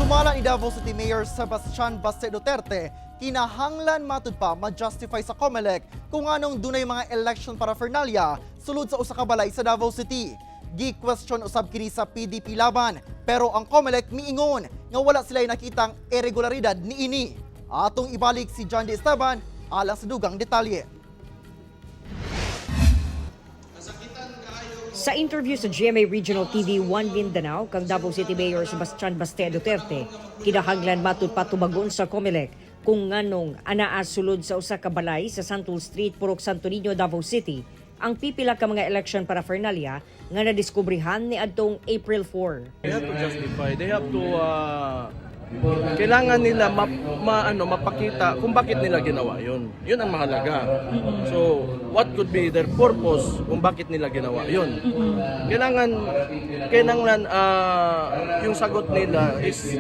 Sumala ni Davao City Mayor Sebastian Baste Duterte, kinahanglan matud pa ma-justify sa COMELEC kung anong dunay mga election paraphernalia sulod sa usa ka balay sa Davao City. Gi-question usab kini sa PDP Laban, pero ang COMELEC miingon nga wala sila nakitang irregularidad niini. Atong ibalik si John D. Esteban alang sa dugang detalye. Sa interview sa GMA Regional TV 1 Mindanao kang Davao City Mayor Sebastian Baste Duterte, kinahanglan matud patubagon sa COMELEC kung nganong anaa sulod sa usa ka balay sa Santol Street, Purok Santo Niño, Davao City ang pipila ka mga election paraphernalia nga nadiskubrihan ni adtong April 4. They have to justify. They have to kailangan nila ano, mapakita kung bakit nila ginawa 'yun. 'Yun ang mahalaga. So, what could be their purpose kung bakit nila ginawa 'yun? Kailangan kailangan yung sagot nila is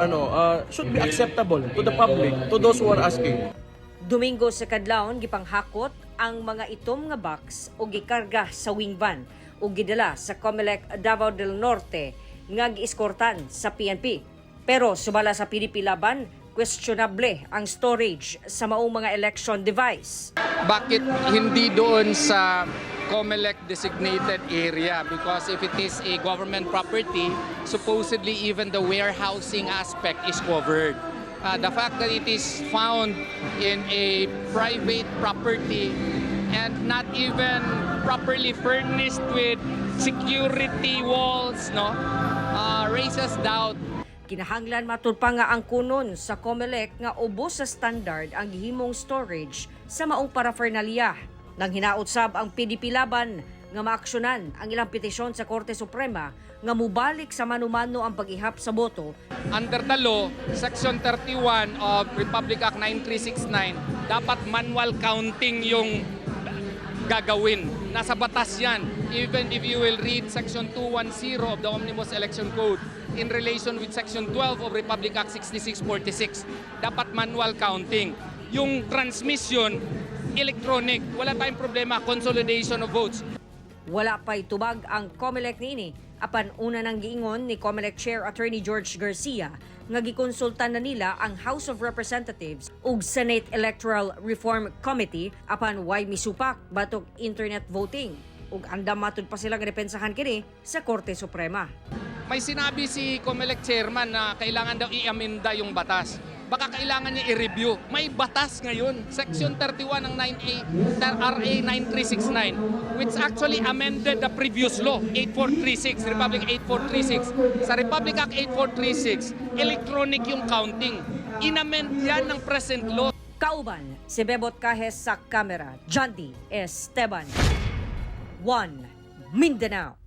ano, should be acceptable to the public, to those who are asking. Domingo sa kadlawon, gipanghakot ang mga itom nga box o gikarga sa wing van ug gidala sa COMELEC Davao del Norte nga gieskortan sa PNP. Pero sumala sa PDP Laban, questionable ang storage sa maong mga election device. Bakit hindi doon sa COMELEC designated area? Because if it is a government property, supposedly even the warehousing aspect is covered. The fact that it is found in a private property and not even properly furnished with security walls, no, raises doubt. Kinahanglan matud pa nga angkonon sa COMELEC nga ubos sa standard ang gihimong storage sa maong paraphernalia. Nang hinaot sab ang PDP Laban nga maaksyonan ang ilang petisyon sa Korte Suprema nga mubalik sa mano-mano ang pag-ihap sa boto. Under the law, Section 31 of Republic Act 9369, dapat manual counting yung gagawin. Nasa batas yan. Even if you will read Section 210 of the Omnibus Election Code in relation with Section 12 of Republic Act 6646, dapat manual counting. Yung transmission, electronic. Wala tayong problema, consolidation of votes. Wala pa'y tubag ang COMELEC niini apan una nang giingon ni COMELEC Chair Attorney George Garcia nga gikonsulta na nila ang House of Representatives ug Senate Electoral Reform Committee apan way misupak batok internet voting ug andam matud pa sila nga depensahan kini sa Korte Suprema. May sinabi si COMELEC chairman na kailangan daw i-amenda yung batas. Baka kailangan niya i-review. May batas ngayon, Section 31 ng 9A, RA 9369, which actually amended the previous law, 8436, Republic 8436. Sa Republic Act 8436, electronic yung counting. Inamend yan ng present law. Kauban si Bebot Cajes sa kamera, John D. Esteban. 1 Mindanao.